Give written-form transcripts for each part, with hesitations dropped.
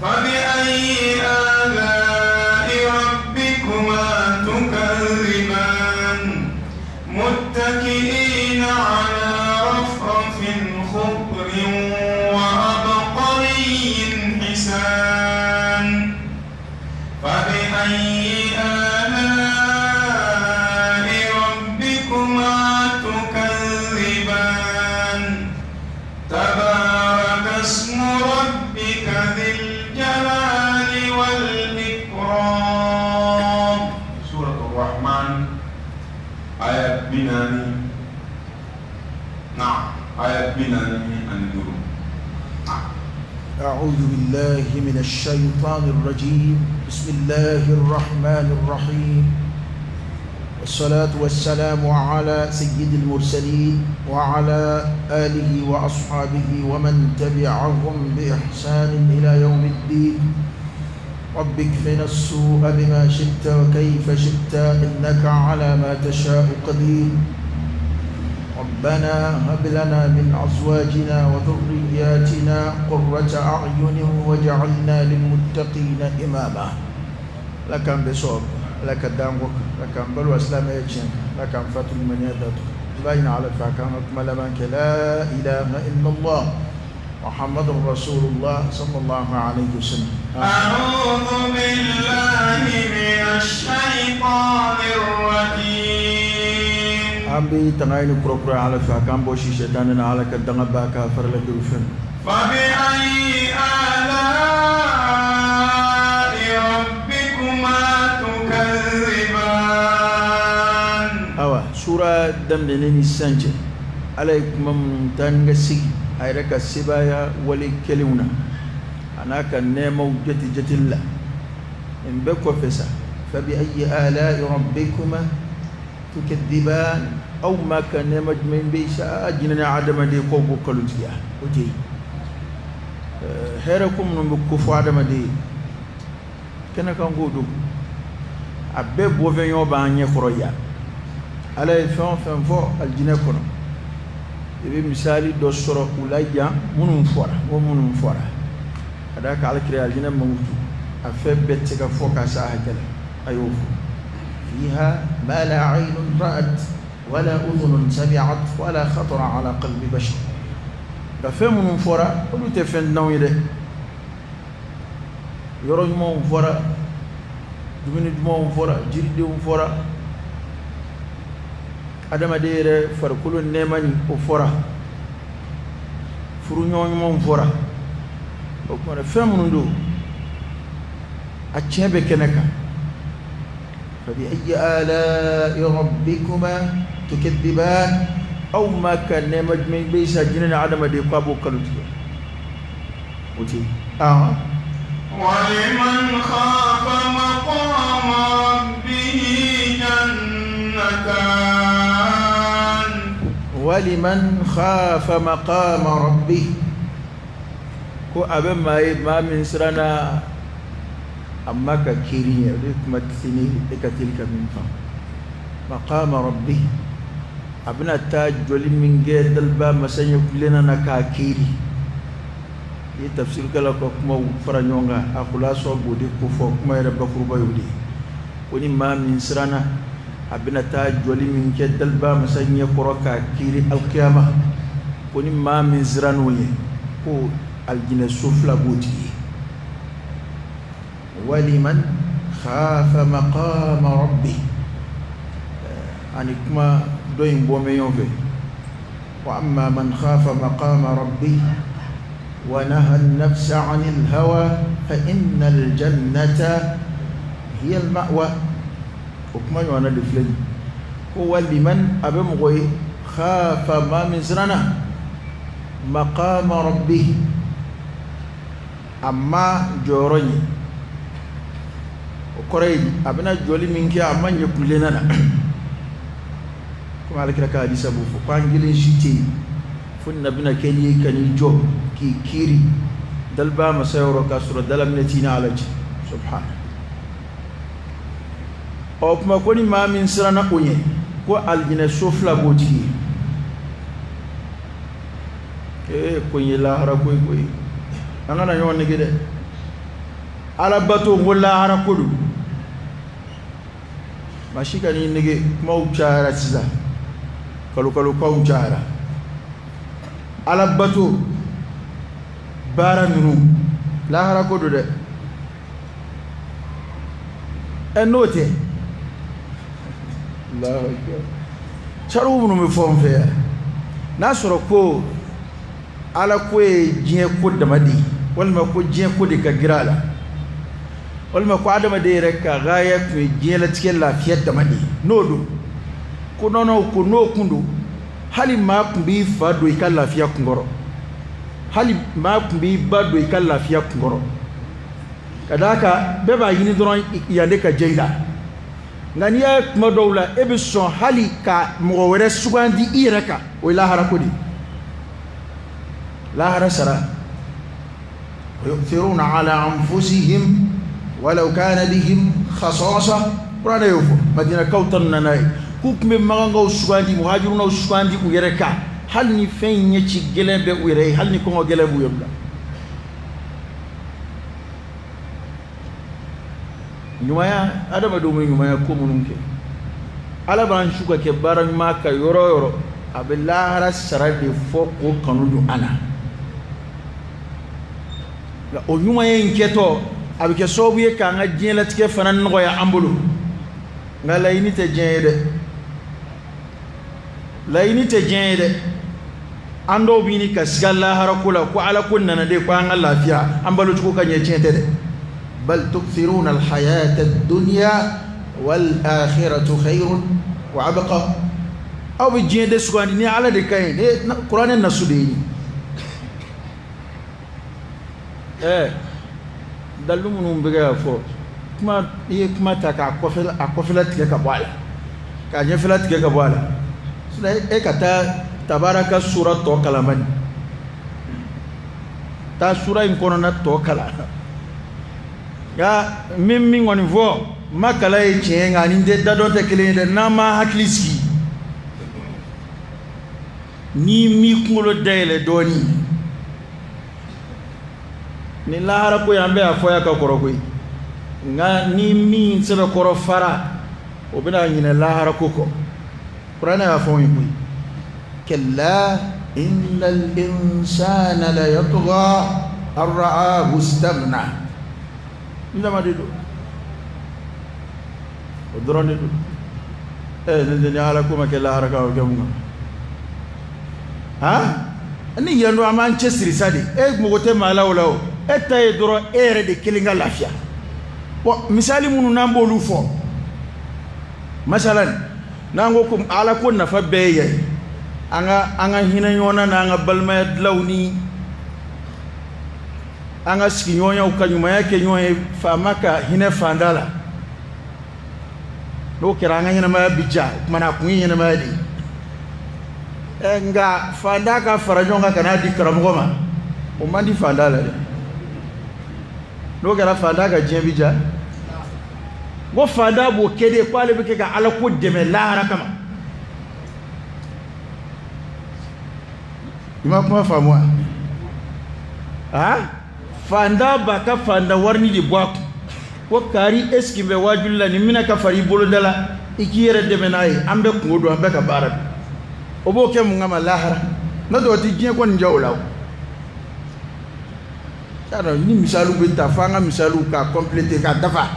فبأي آلاء ربكما تكذبان متكئين على رفرف خضر وعبقري حسان فبأي آلاء ربكما تكذبان تبارك اسم ربك ذي الجلال والإكرام. سورة الرحمن aya 40، نعم، aya 45. أعوذ بالله من الشيطان الرجيم. بسم الله الرحمن الرحيم، والصلاة والسلام على سيد المرسلين وعلى آله وأصحابه ومن تبعهم بإحسان إلى يوم الدين. رب اكفنا السوء بما شئت وكيف شئت، إنك على ما تشاء قدير. ربنا هب لنا من أزواجنا وذرياتنا قرة أعين واجعلنا للمتقين إماما. لك بصوب، لك دانوك، لك بلو أسلام يجين، لك فاتل من يدك بين على الفاكهة ملمنك. لا إله إلا الله محمد رسول الله صلى الله عليه وسلم. أعوذ بالله من الشيطان الرجيم. An bɛ tanga ɲini kura ala fɛ a k'an bɔ si sɛtanɛ na, ala ka danga ba ka farala juru fɛn. فبأي آلاء ربكما تكذبان؟ Awa, sura daminɛnen ni sisan cɛ, ala ye kuma minnu taa ni ka sigi a yɛrɛ ka sebaaya wale kɛlenw na, a n'a ka nɛɛmaw jate jateli la, nin bɛɛ kɔfɛ sa, فبأي آلاء ربكما تكذبان. Aw ma ka nɛɛma jumɛn bɛ sa jinɛ ni adamaden k'aw b'o kalontigiya? O tɛ yen. Hɛrɛ ko minnu bɛ kofɔ adamaden ye kɛnɛ kan k'o don, a bɛɛ bɔfɛn b'an ɲɛ kɔrɔ yan. Ala ye fɛn o fɛn fɔ alijinɛ kɔnɔ, i bɛ misali dɔ sɔrɔ u la yan minnu fɔra, n ko minnu fɔra ka d'a kan alakira alijinɛ mankutu a fɛn bɛɛ tɛ se ka fɔ ka s'a hakɛ la, a y'o fɔ. فيها ما لا عين رأت ولا أذن سمعت ولا خطر على قلب بشر. Nka fɛn minnu fɔra, olu tɛ fɛn dunanw ye dɛ. Yɔrɔ ɲumanw fɔra, dumuni dumanw fɔra, jiridenw fɔra, adamaden yɛrɛ farikolo nɛɛma ni o fɔra, furuɲɔgɔn ɲumanw fɔra. O tuma na, fɛn minnu don, a tiɲɛ bɛ kɛnɛ kan. فبأي آلاء ربكما تكذبان. Aw ma ka nɛɛma jumɛn bɛ sa jinɛ ni adamaden k'a b'o kalo tigɛ? O tɛ yen. ولمن خاف مقام ربه جنتان. ولمن خاف مقام ربه، ko a bɛ maa ye, maa min siranna a ma ka kiiri ɲɛ. O de ye kuma tini e ka teli ka min faamu. مقام ربه, a bɛna taa jɔli min kɛ daliba masa ɲɛ kulenna na k'a kiiri. I ye tafsirikɛlaw ka kumaw fara ɲɔgɔn kan, a kulasɔ b'o de kofɔ. Kuma yɛrɛ bakuruba y'o de ye, ko ni maa min siranna a bɛna taa jɔli min kɛ daliba masa ɲɛ kɔrɔ k'a kiiri alikiyama, ko ni maa min sirann'o ɲɛ, ko alijinɛ so fila b'o tigi ye. ولمن خاف مقام ربه, ani kuma dɔ in bɔ bɛ ɲɔgɔn fɛ. وأما من خاف مقام ربه ونهى النفس عن الهوى فإن الجنة هي المأوى. O kuma ɲɔgɔnna de filɛ nin ye, ko ولمن, a bɛ mɔgɔ ye, خاف, maa min siranna, مقام ربه, a ma jɔyɔrɔ ɲɛ. O kɔrɔ ye, a bɛna jɔli min kɛ a ma ɲɛ kulenna na, komi alakira ka hadisa b'o fɔ, k'an kelen si tɛ yen fo nin bɛna kɛ n'i ye ka n'i jɔ k'i kiiri daliba masa yɔrɔ k'a sɔrɔ dalaminɛ t'i ni ala cɛ, subhana. Ɔ tuma, ko ni maa min siranna o ɲɛ, ko alijinɛ so fila b'o tigi ye. Ee, ko in ye lahara ko ye koyi, an kana ɲɔgɔn nege dɛ. Alabato n ko lahara ko don. Maa si ka n'i nege kumaw cayara sisan, kalo kalokaw cayara. Alabato baara ninnu lahara ko don dɛ. Ɛ n'o tɛ, Allahu akbar, sariw minnu bɛ fɔ an fɛ yan, n'a sɔrɔ ko ala ko ye diɲɛ ko dama de ye, walima ko diɲɛ ko de ka girin a la, walima ko adamaden yɛrɛ ka gaaya tun ye diɲɛlatigɛ lafiya dama de ye, n'o don ko nɔnɔw ko n'o kun don, hali maa tun b'i fa don i ka lafiya kunkɔrɔ, hali maa tun b'i ba don i ka lafiya kunkɔrɔ, ka d'a kan bɛɛ b'a ɲini dɔrɔn yan de ka jɛ i la. Nka n'i y'a ye kuma dɔw la e bɛ sɔn hali ka mɔgɔ wɛrɛ sugandi i yɛrɛ kan, o ye lahara ko de ye. Lahara sara. Yu'thiruna ala anfusihim walaw kana bihim khasasa. Kuranɛ y'o fɔ, Madinakaw ta nana n'a ye k'u tun bɛ magankaw sugandi, muhajirunaw sugandi u yɛrɛ kan, hali ni fɛn ɲɛci gɛlɛn bɛ u yɛrɛ ye, hali ni kɔngɔ gɛlɛn b'u yɛrɛ la. Ɲumanya, adamadenw bɛ ɲumanya ko minnu kɛ, ala b'an su ka kɛ baara ɲuman kan yɔrɔ o yɔrɔ, a bɛ lahara sara de fɔ k'o kanu don an na. Nka o ɲumanya in kɛtɔ, a bɛ kɛ sababu ye k'an ka diɲɛlatigɛ fana nɔgɔya an bolo. Nka laɲini tɛ diɲɛ ye dɛ, laɲini tɛ diɲɛ ye dɛ. An dɔw bɛ ɲini ka siga lahara ko la, ko ala ko nana de ko an ka lafiya, an balocogo ka ɲɛ, tiɲɛ tɛ dɛ. Bal tukthiruna alhayata ad-dunya wal akhiratu khayrun wa abqa. Aw bɛ diɲɛ de sugandi ni ala de ka ɲi, ne kuranɛ nasu de ye nin. Dalilu minnu bɛ kɛ ka fɔ, kuma i ye kuma ta k'a kɔfɛla, a kɔfɛla tigɛ ka bɔ a la, k'a ɲɛfɛla tigɛ ka bɔ a la. Sinon e ka taa tabaraka sura tɔ kalan man, taa sura in kɔnɔna tɔ kalan. Nka min kɔni fɔ, ma kalan ye tiɲɛ ye, nka ni tɛ dadɔn tɛ kelen ye dɛ. N'an ma hakili sigi, n'i m'i kunkolo dayɛlɛ dɔɔnin, ni lahara ko ye, an bɛ a fɔ ya ka kɔrɔ koyi. Nka ni min sɛbɛkɔrɔ fara, o bɛna ɲinɛ lahara ko kɔ. Kuranɛ y'a fɔ anw ye koyi. Kalla innal insana la yatgha an ra'ahu istaghna. N dama de don, o dɔrɔn de don. Ne ni ala ko ma kɛ lahara kan, o kɛ mun kan? Han, ni yan don, an b'an cɛsiri sa de. E mago tɛ maa la o la o, e ta ye dɔrɔn e yɛrɛ de kelen ka lafiya. Bon, misali minnu n'an b'olu fɔ, masalan n'an ko ko ala ko nafa bɛɛ ye yan ye, an ka hinɛ ɲɔgɔn na n'an ka balimaya dilanw ni an ka sigiɲɔgɔnyaw ka ɲumanya kɛ ɲɔgɔn ye, faama ka hinɛ fanda la, n'o kɛra an ka ɲɛnamaya bi diya. O kumana a kun ye ɲɛnamaya de ye. Nka fanda ka fara ɲɔgɔn kan ka n'a di karamɔgɔ ma, o man di fanda la dɛ. N'o kɛra, fanda ka diɲɛ bi diya. Ko fanda b'o kɛ de ko ale bɛ kɛ ka ala ko dɛmɛ lahara kama. I ma kuma faamu wa? Ah, fanda b'a ka fanda warini de bɔ a kun ko kari e sigi bɛ wajuli la, nin minɛ ka fara i boloda la, i k'i yɛrɛ dɛmɛ n'a ye, an bɛɛ kungo don, an bɛɛ ka baara don. O b'o kɛ mun kama? Lahara. N'o tɛ o tɛ diɲɛ kɔni diya o la o. Y'a ni misaliw bɛ ta, fo an ka misaliw k'a compléter, k'a dafa.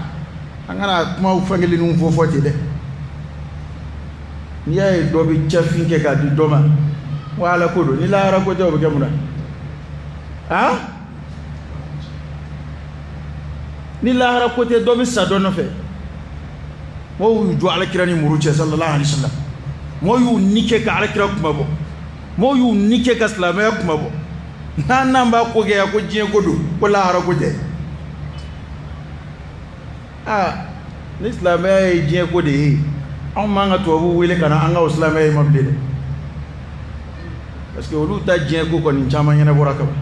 An kana kumaw fɛn kelenninw fɔ fɔ ten dɛ. N'i y'a ye dɔ bɛ cɛfin kɛ k'a di dɔ ma, ko ala ko don, ni lahara ko tɛ, o bɛ kɛ mun na? Han, ni lahara ko tɛ, dɔ bɛ sa dɔ nɔfɛ. Mɔgɔw y'u jɔ alakira ni muru cɛ, sallallahu alaihi wasallam. Mɔgɔw y'u ni kɛ ka alakira kuma bɔ, mɔgɔw y'u ni kɛ ka silamɛya kuma bɔ. N'an b'a ko kɛ yan ko diɲɛ ko don, ko lahara ko tɛ. Aa, ni silamɛya ye diɲɛ ko de ye, anw m'an ka tubabuw wele ka na an ka o silamɛya in ma bilen dɛ, parce que olu ta diɲɛ ko kɔni caman ɲɛnabɔra ka ban.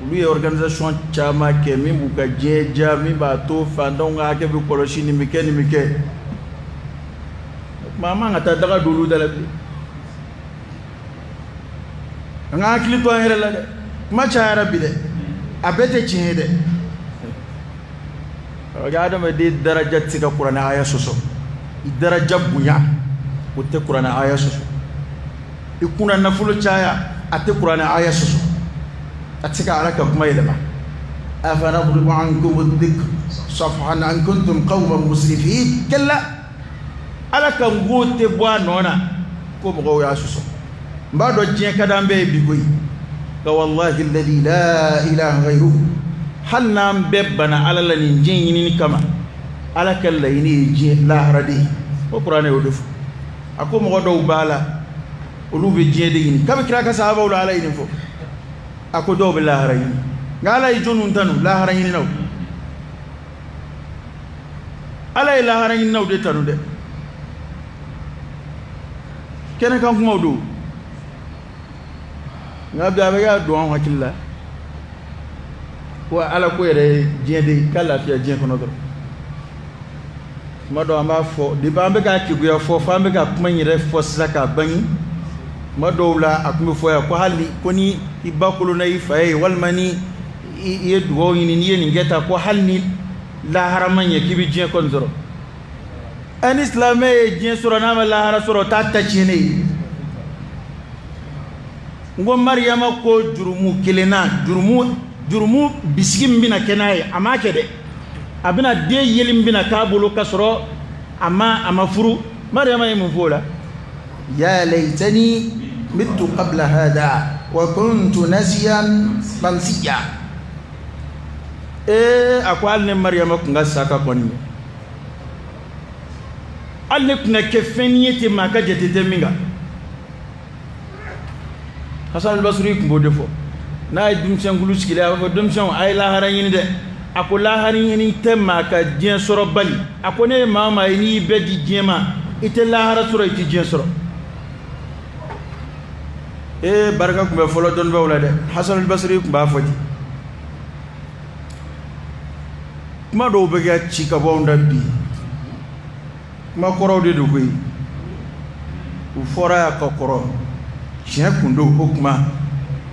Olu ye organisation caman kɛ min b'u ka diɲɛ diya, min b'a to fantanw ka hakɛ bɛ kɔlɔsi, nin bɛ kɛ, nin bɛ kɛ. O tuma an man ka taa daga don olu da la bilen. An ka hakili to an yɛrɛ la dɛ. Kuma cayara bi dɛ, a bɛɛ tɛ tiɲɛ ye dɛ. Adamaden daraja tɛ se ka kuranɛ aya sɔsɔ. I daraja bonya o tɛ kuranɛ aya sɔsɔ. I kunna nafolo caya a tɛ kuranɛ aya sɔsɔ. A tɛ se ka Ala ka kuma yɛlɛma. Afanadribu ankum dhikr safhan an kuntum qawman musrifin. Kalla, Ala ka n ko tɛ bɔ a nɔ na ko mɔgɔw y'a sɔsɔ. N b'a dɔn diɲɛ ka d'an bɛɛ ye bi koyi, nka wallahi alladhi la ilaha ghayruhu, hali n'an bɛɛ banna Ala la nin diɲɛ ɲinini kama, Ala ka laɲini ye diɲɛ lahara de ye. O kuranɛ y'o de fɔ. A ko mɔgɔ dɔw b'a la, olu bɛ diɲɛ de ɲini. Kabi kira ka sahabaw la Ala ye nin fɔ. A ko dɔw bɛ lahara ɲini, nka Ala ye jɔnniw tanu? Lahara ɲininaw. Ala ye lahara ɲininaw de tanu dɛ. Kɛnɛ kan kumaw don, nka bi a bɛ k'a don anw hakili la ko Ala ko yɛrɛ ye diɲɛ de ye, k'a lafiya diɲɛ kɔnɔ dɔrɔn. Kuma dɔ an b'a fɔ, depuis an bɛ k'a keguya fɔ, fo an bɛ ka kuma in yɛrɛ fɔ sisan k'a bange. Kuma dɔw la a tun bɛ fɔ yan ko hali ko ni i ba kolonna i fa ye, walima ni i ye dugawu ɲini, n'i ye nin kɛ tan, ko hali ni lahara ma ɲɛ k'i bɛ diɲɛ kɔni sɔrɔ. Ɛ, ni silamɛ ye diɲɛ sɔrɔ n'a ma lahara sɔrɔ, o t'a ta tiɲɛnen ye. N ko Mariyama ko jurumu kelen na, jurumu bisigi min bɛna kɛ n'a ye, a m'a kɛ dɛ. A bɛna den yeli min bɛna k'a bolo k'a sɔrɔ a ma furu. Mariyama ye mun fɔ o la? Ya laytani mittu qabla hada wa kuntu nasiyan mansiya. Ee, a ko hali ne Mariyama tun ka sa ka kɔni, hali ne tun ka kɛ fɛn ye ten maa ka jate tɛ min kan. Hasan al-Basri tun b'o de fɔ. N'a ye denmisɛnkulu sigilen, a b'a fɔ denmisɛnw, a ye lahara ɲini dɛ. A ko lahara ɲini tɛ maa ka diɲɛ sɔrɔ bali. A ko ne ye maa o maa ye, n'i y'i bɛɛ di diɲɛ ma, i tɛ lahara sɔrɔ, i tɛ diɲɛ sɔrɔ. Ee, barika tun bɛ fɔlɔ dɔnnibaaw la dɛ. Hasan al-Basri tun b'a fɔ ten. Kuma dɔw bɛ kɛ ci ka bɔ anw da bi, kuma kɔrɔw de don koyi. U fɔra yan ka kɔrɔ, tiɲɛ kun don o kuma,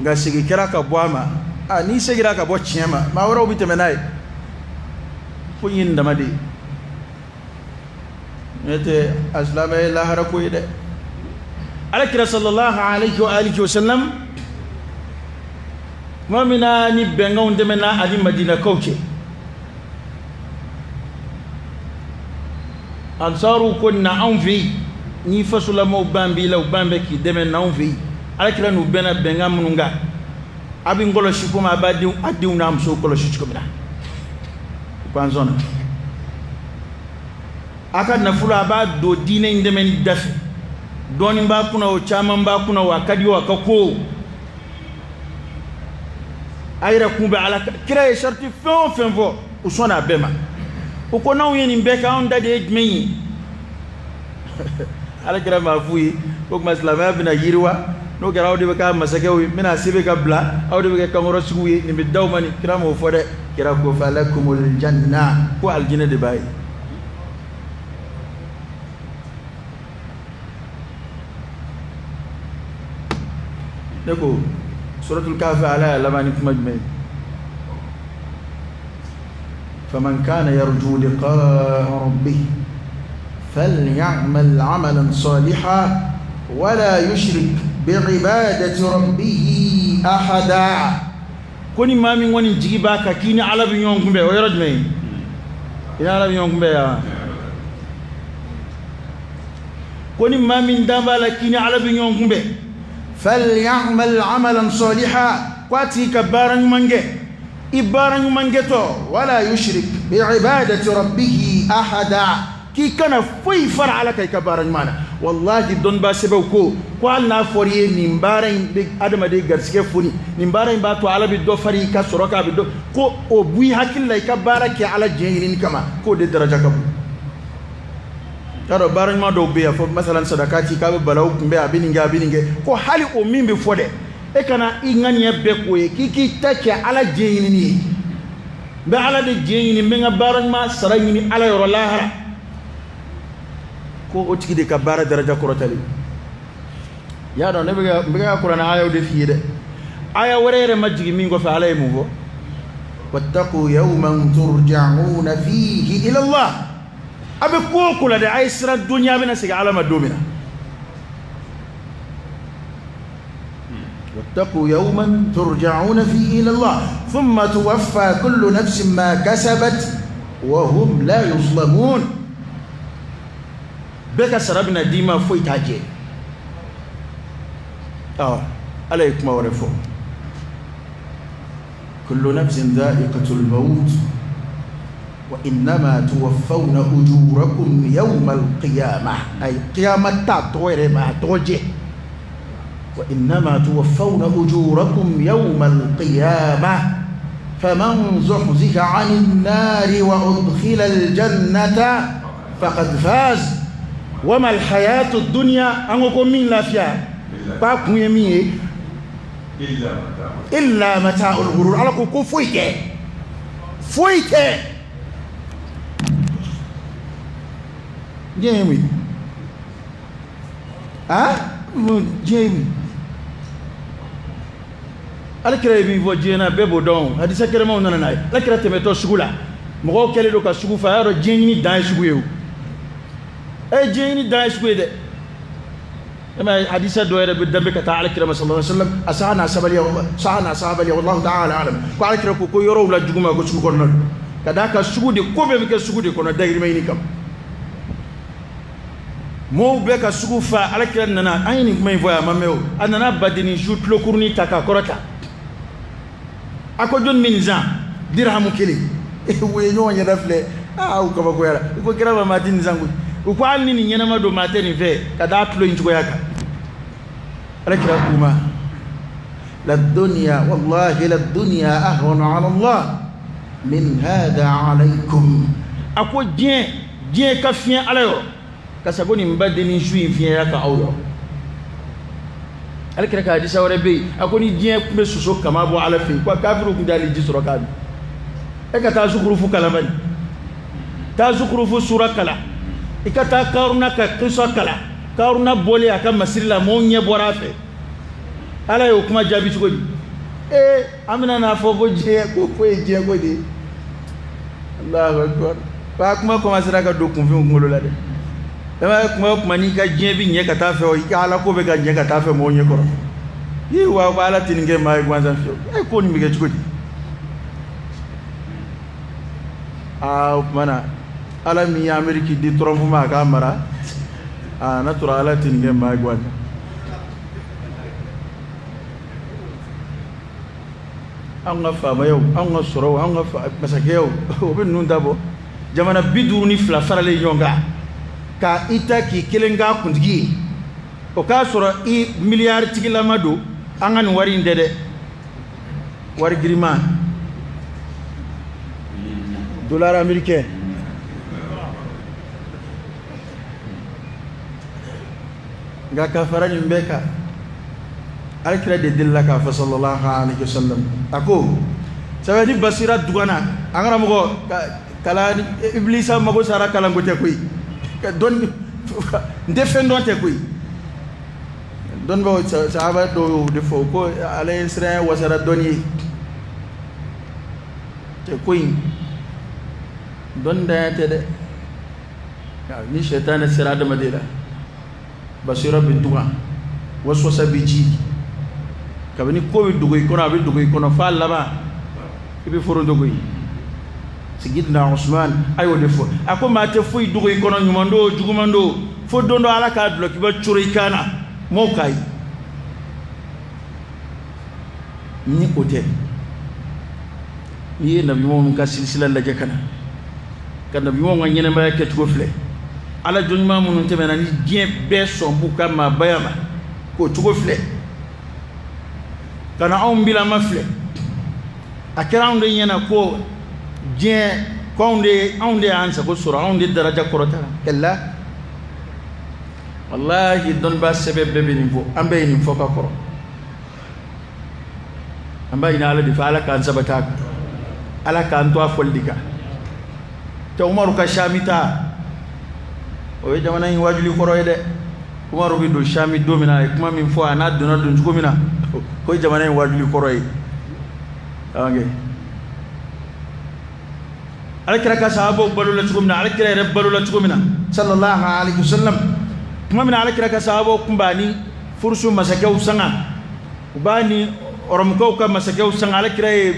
nka segin kɛra ka bɔ a ma. A n'i seginna ka bɔ tiɲɛ ma, maa wɛrɛw bɛ tɛmɛ n'a ye. Fo ɲini dama de ye. N'o tɛ a silamɛ ye lahara ko ye dɛ. Ala kira sallallahu alayhi wa alihi wa sallam, tuma min na ni bɛnkanw tɛmɛna ani Madinakaw cɛ, Ansaru ko na anw fɛ yen, n'i fasolamaw ban b'i la, u ban bɛ k'i dɛmɛ, na anw fɛ yen. Ala kira n'u bɛnna bɛnkan minnu kan, a bɛ n kɔlɔsi komi a b'a denw, a denw n'a musow kɔlɔsi cogo min na. U ko an sɔnna. A ka nafolo a b'a don diinɛ in dɛmɛni da fɛ. Dɔɔnin b'a kunna o, caman b'a kunna o, a ka di o, a ka ko o. A yɛrɛ kun bɛ Ala kira ye sariti fɛn o fɛn fɔ, u sɔnna a bɛɛ ma. U ko n'anw ye nin bɛɛ kɛ, anw da de ye jumɛn ye? Ala kira m'a f'u ye ko tuma silamɛya bɛna yiriwa, n'o kɛra aw de bɛ k'a masakɛw ye, n bɛna sɛbɛn ka bila, aw de bɛ kɛ kankɔrɔsigiw ye, nin bɛ d'aw ma nin. Kira m'o fɔ dɛ. Kira ko falakumul janna, ko alijinɛ de b'a ye. Ne ko suratul kafi Ala y'a laban ni kuma jumɛn ye? Faman kana yarju liqa'a rabbih falyamal amalan salihan wala yushrik bi'ibadati rabbih ahada. Ko ni maa min kɔni jigi b'a kan k'i ni Ala bɛ ɲɔgɔn kunbɛn, o yɔrɔ jumɛn ye? I ni Ala bɛ ɲɔgɔn kunbɛn yan. Ko ni maa min dan b'a la k'i ni Ala bɛ ɲɔgɔn kunbɛn, falyamal amalan salihan, ko a tigi ka baara ɲuman kɛ. I baara ɲuman kɛtɔ, wala yushrik bi'ibadati rabbih ahada, k'i kana foyi fara Ala kan i ka baara ɲuman na. Wallahi dɔnnibaa sɛbɛw ko hali n'a fɔra i ye nin baara in bɛ adamaden garisɛgɛ foni, nin baara in b'a to Ala bɛ dɔ fara i ka sɔrɔ kan, a bɛ dɔ ko o b'i hakili la i ka baara kɛ Ala diɲɛ ɲinini kama, k'o de daraja ka bon. Y'a dɔn baara ɲuman dɔw bɛ yen, a fɔ masalan sadakati, k'a bɛ balawu kunbɛn, a bɛ nin kɛ, a bɛ nin kɛ, ko hali o min bɛ fɔ dɛ, e kana i ŋaniya bɛɛ k'o ye k'i k'i ta kɛ Ala diɲɛ ɲinini ye. N bɛ Ala de diɲɛ ɲini, n bɛ n ka baara ɲuman sara ɲini Ala yɔrɔ lahara, ko o tigi de ka baara daraja kɔrɔtalen. Y'a dɔn ne bɛ ka kuranɛ ayaw de f'i ye dɛ. Aya wɛrɛ yɛrɛ ma jigin min kɔfɛ, Ala ye mun fɔ? Wattaqu yawman turja'una fihi ila Allah. A bɛ ko o ko la dɛ, a ye siran duniya bɛna segin Ala ma don min na. واتقوا يوما ترجعون فيه إلى الله ثم توفى كل نفس ما كسبت وهم لا يظلمون. Bɛɛ ka sara bɛna d'i ma, foyi t'a jɛ. Awɔ, Ala ye kuma wɛrɛ fɔ: كل نفس ذائقة الموت وإنما توفون أجوركم يوم القيامة. أي قيامة tɔgɔ ma tɔgɔ jɛ. وإنما توفون أجوركم يوم القيامة فمن زحزح عن النار وأدخل الجنة فقد فاز وما الحياة الدنيا أنكم من لا فيها باكم يمين إلا متاع الغرور. على كو فويته فويته جيمي ها جيمي. Alakira ye min fɔ diɲɛ na, bɛɛ b'o dɔn. Hadisa kɛrɛmaw nana n'a ye. Alakira tɛmɛtɔ sugu la, mɔgɔw kɛlen don ka sugu fa. A y'a dɔn diɲɛ ɲini dan ye sugu ye o. Ɛ, diɲɛ ɲini dan ye sugu ye dɛ. E ma ye, hadisa dɔ yɛrɛ bɛ danbe ka taa alakira ma sallallahu alaihi wasallam, a saha n'a sabali, saha n'a sabali, wallahu ta'ala alam, ko alakira ko ko yɔrɔw la jugu ma ko sugu kɔnɔna don, ka d'a kan sugu de ko bɛɛ bɛ kɛ sugu de kɔnɔ dayirimɛ ɲini kama. Mɔɔw bɛɛ ka sugu fa. Alakira nana, an ye nin kuma in fɔ, a ma mɛn o. A nana badenni su tulokurunin ta k'a kɔrɔta. A ko jɔnni bɛ nin san dirhamu kelen? U ye ɲɔgɔn ɲɛda filɛ. Aa, u kabakoyara. U ko kira ma, maa tɛ nin san koyi. U ko hali ni nin ɲɛnama don, maa tɛ nin fɛ, ka d'a tulo in cogoya kan. Alakira k'u ma: la dunya wallahi la dunya ahwanu ala Allah min hada alaykum. A ko diɲɛ, diɲɛ ka fiɲɛ Ala yɔrɔ ka sago nin badenni su in fiɲɛya ka aw yɔrɔ. Alakira ka hadisa wɛrɛ bɛ yen, a ko ni diɲɛ tun bɛ soso kama bɔ Ala fɛ yen, ko kafiriw tun t'ale ji sɔrɔ k'a min. E ka taa Zukurufu kalan bani, taa Zukurufu sura kalan, i ka taa Karuna ka kisa kalan. Karuna bɔlen a ka masiri la, mɔgɔw ɲɛ bɔra a fɛ. Ala y'o kuma jaabi cogo di? Ee, an bɛna n'a fɔ ko diɲɛ ko ko ye diɲɛ ko de ye. Alahu akbar. Wa kuma commencera ka don kunfinw kunkolo la dɛ. E ma ye, kuma o kuma n'i ka diɲɛ bɛ ɲɛ ka taa fɛ, i ka Ala ko bɛ ka ɲɛ ka taa fɛ mɔgɔw ɲɛ kɔrɔ. Ii wa, ko Ala tɛ nin kɛ maa ye gansan fiyewu. E ko nin bɛ kɛ cogo di? Aa, o tuma na Ala min ye Ameriki di Trump ma a k'a mara, aa, n'a tora Ala tɛ nin kɛ maa ye gansan. Anw ka faamayaw, anw ka sɔrɔw, anw ka masakɛyaw, o bɛ ninnu dabɔ. Jamana 52 faralen ɲɔgɔn kan, ka i ta k'i kelen k'a kuntigi ye, o k'a sɔrɔ i miliyari tigilama don. An ka nin wari in tɛ dɛ, wari girinman, dollar américain. Nka ka fara nin bɛɛ kan, Alakira de delila k'a fɔ sallallahu alaihi wasallam, a ko sɛbɛn ni basira dugana an karamɔgɔ kalan. Ibilisa mago sara kalanko tɛ koyi, ka dɔnni n tɛ fɛn dɔn tɛ koyi. Dɔnnibaw, sahaba dɔw y'o de fɔ ko ala ye siran wasara dɔnni ye cɛ ko in dɔnni danya tɛ dɛ. Ni sɛtanɛ sera adamaden la, basira bɛ dugan, waswasa bɛ ji. Kabini ko bɛ dogo i kɔnɔ, a bɛ dogo i kɔnɔ f'a laban i bɛ foronto koyi. Sigidina Usman a y'o de fɔ, a ko maa tɛ foyi dogo i kɔnɔ, ɲuman don, juguman don, fo don dɔ Ala k'a dulɔkiba coro i kan na, mɔgɔw k'a ye. Ni o tɛ, n'i ye nabiɲumanw ka silisila lajɛ ka na ka nabiɲumanw ka ɲɛnɛmaya kɛcogo filɛ, Ala jɔnɲuman minnu tɛmɛna ni diɲɛ bɛɛ sɔn b'u ka maabaya ma k'o cogo filɛ, ka na anw bilama filɛ, a kɛra anw de ɲɛna ko diɲɛ ko anw de y'an sago sɔrɔ, anw de daraja kɔrɔta kɛlɛ. Walahi, dɔnnibaa sɛbɛ bɛɛ bɛ nin fɔ, an bɛɛ ye nin fɔ ka kɔrɔ. An b'a ɲini Ala de fɛ, Ala k'an sabati a kan, Ala k'an to a fɔli de kan. Tɛ Umaru ka Sami ta, o ye jamana in wajuli kɔrɔ ye dɛ. Umaru bɛ don Sami don min na, a ye kuma min fɔ, a n'a donna don cogo min na, o ye jamana in wajuli kɔrɔ ye. Ok. Alakira ka sahabaw balola cogo min na, alakira yɛrɛ balola cogo min na sallallahu alaihi wasallam. Tuma min na alakira ka sahabaw kun b'a ni furusu masakɛw sanga, u b'a ni ɔrɔmukaw ka masakɛw sanga, alakira ye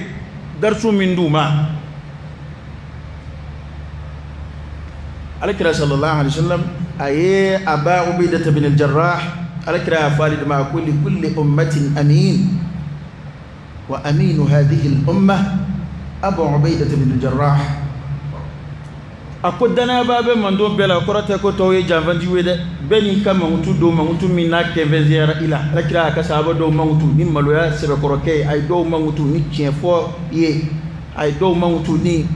darisu min d'u ma. Alakira sallallahu alaihi wasallam a ye Aba Ubaidata bin al-Jarrah, alakira y'a fɔ ale de ma ko li kulli ummatin amin wa aminu hadhihi al-umma Abu Ubaidata bin al-Jarrah. A ko danayaba bɛ mando bɛɛ la, o kɔrɔ tɛ ko tɔw ye janfantigiw ye dɛ. Bɛɛ n'i ka mankutu don, mankutu min n'a kɛnfɛnsiyara i la. Alakira y'a ka sahaba dɔw mankutu ni maloya sɛbɛkɔrɔkɛ ye, a ye dɔw mankutu ni tiɲɛfɔ ye, a ye dɔw mankutu ni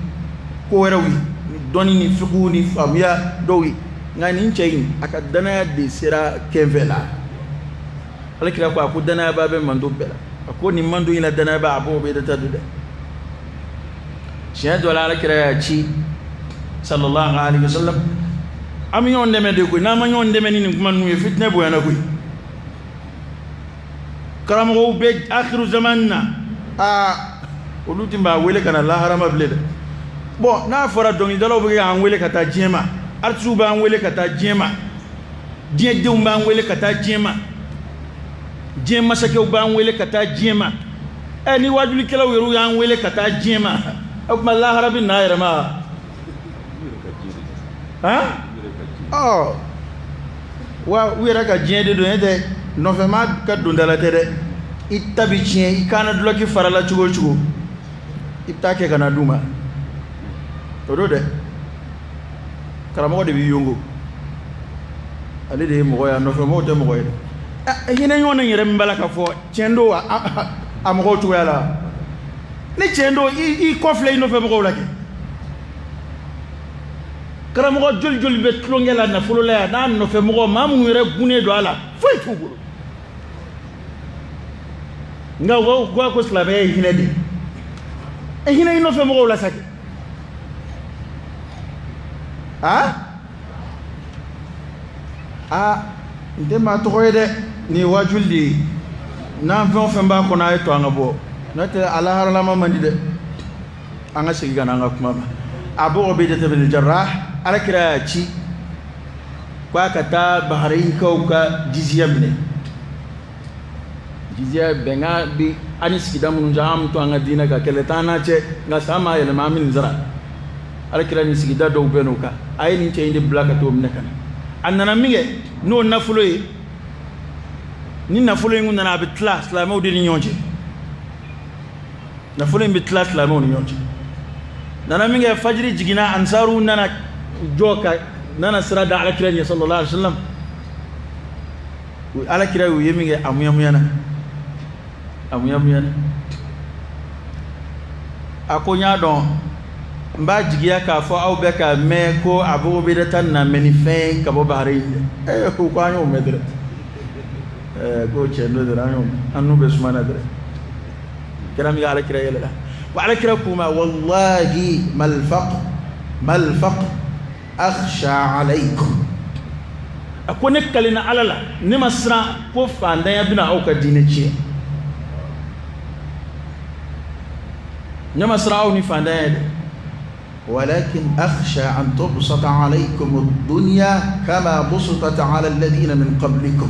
ko wɛrɛw ye, ni dɔnni ni fikihu ni faamuya dɔw ye. Nka nin cɛ in, a ka danaya de sera kɛnfɛ la. Alakira ko a ko danayaba bɛ mando bɛɛ la, a ko nin mando in la danayaba a b'o bɛɛ de ta don dɛ. Tiɲɛ dɔ la alakira y'a ci sallallahu alaihi wasallam, an bɛ ɲɔgɔn dɛmɛ de koyi. N'an ma ɲɔgɔn dɛmɛ ni nin kuma ninnu ye, fitinɛ bonyana koyi. Karamɔgɔw bɛ akhiru zaman na, aa olu tun b'a wele ka na laharama bilen dɛ. Bon, n'a fɔra dɔnkilidalaw bɛ k'an wele ka taa diɲɛ ma, artisiw b'an wele ka taa diɲɛ ma, diɲɛ denw b'an wele ka taa diɲɛ ma, diɲɛ masakɛw b'an wele ka taa diɲɛ ma, ɛ ni wajulikɛlaw yɛrɛ y'an wele ka taa diɲɛ ma, o tuma lahara bɛ n'a yɛrɛ ma. Han, ɔ wa u yɛrɛ ka diɲɛ de don, e tɛ nɔfɛma ka dondala tɛ dɛ. I ta bi tiɲɛ, i kana dulɔki farala cogo o cogo, i bɛ taa kɛ ka na d'u ma. O don dɛ, karamɔgɔ de b'i yongo, ale de ye mɔgɔ ye, a nɔfɛmɔgɔw tɛ mɔgɔ ye dɛ. Hinɛ ɲɔgɔn in yɛrɛ min b'a la k'a fɔ tiɲɛ don a mɔgɔw cogoya la, ni tiɲɛ don i kɔ filɛ i nɔfɛ mɔgɔw la kɛ. Karamɔgɔ joli joli bɛ tulonkɛ la nafolo la yan, n'a nɔfɛ mɔgɔ maa minnu yɛrɛ gunnen don a la, foyi t'u bolo. Nka u b'a ko silamɛya ye hinɛ de ye. Hinɛ i nɔfɛ mɔgɔw la sa kɛ. Aa n tɛ maa tɔgɔ ye dɛ, nin ye wajuli de ye. N'an fɛn o fɛn b'a kɔnɔ, a ye to an ka bɔ, n'o tɛ a laharalama man di dɛ. An ka segin ka na an ka kuma ma. Abu Ubaidata bin Jarrah, alakira y'a ci k'a ka taa Baharayinkaw ka jiziya minɛ. Jiziya bɛnkan bi an ni sigida minnu cɛ, an bɛ to an ka diinɛ kan, kɛlɛ t'an n'a cɛ, nka san m'a yɛlɛma, an bɛ nin sara. Alakira ni sigida dɔw bɛn n'o kan, a ye nin cɛ in de bila ka t'o minɛ ka na. A nana min kɛ n'o nafolo ye, ni nafolo in kun nana, a bɛ tila silamɛw de ni ɲɔgɔn cɛ. Nafolo in bɛ tila silamɛw ni ɲɔgɔn cɛ. Nana min kɛ, fajiri jiginna, ansaruw nana jɔ ka nana sira da alakira ɲɛ sallallahu alaihi wasallam. Alakira y'u ye min kɛ, a muyamuyana, a muyamuyana. A ko n y'a dɔn, n b'a jigiya k'a fɔ aw bɛ ka mɛn ko Abu Ubaidata nana ni fɛn ye ka bɔ Bahrain dɛ. Ko an y'o mɛn dɛrɛ. Ko tiɲɛ don dɛrɛ, an y'o mɛn, an n'u bɛ suma na dɛrɛ. Kɛra min kɛ, alakira yɛlɛla wa alakira k'u ma wallahi mal faqr mal faqr akhsha alaykum. A ko ne kalenna Ala la, ne ma siran ko fantanya bɛna aw ka diinɛ tiɲɛ. Ne ma siran aw ni fantanya ye dɛ. ولكن أخشى أن تبسط عليكم الدنيا كما بسطت على الذين من قبلكم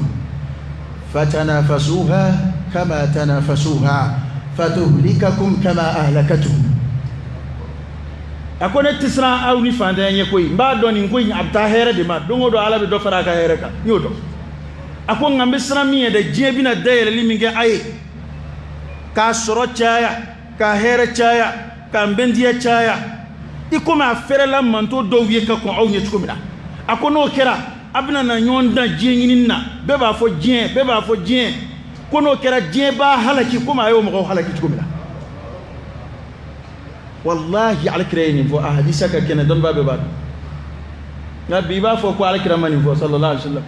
فتنافسوها كما تنافسوها فتهلككم كما أهلكتهم. A ko ne tɛ siran aw ni fantanya ɲɛ koyi, n b'a dɔn nin ko in a bɛ taa hɛrɛ de ma, don o don Ala bɛ dɔ fara a ka hɛrɛ kan, n y'o dɔn. A ko nka n bɛ siran min ye dɛ, diɲɛ bɛna dayɛlɛli min kɛ a ye, k'a sɔrɔ caya, k'a hɛrɛ caya, k'a bɛndiya caya, i komi a fɛrɛla manto dɔw ye ka kɔn aw ɲɛ cogo min na. A ko n'o kɛra, a bɛna na ɲɔgɔn dan diɲɛ ɲinini na, bɛɛ b'a fɔ diɲɛ, bɛɛ b'a fɔ diɲɛ. Ko n'o kɛra, diɲɛ b'a halaki komi a y'o mɔgɔw halaki cogo min na. Wallahi alakira ye nin fɔ a hadisa ka kɛnɛ, dɔnnibaa bɛɛ b'a dɔn. Nka bi i b'a fɔ ko alakira ma nin fɔ sallallahu alaihi wasallam.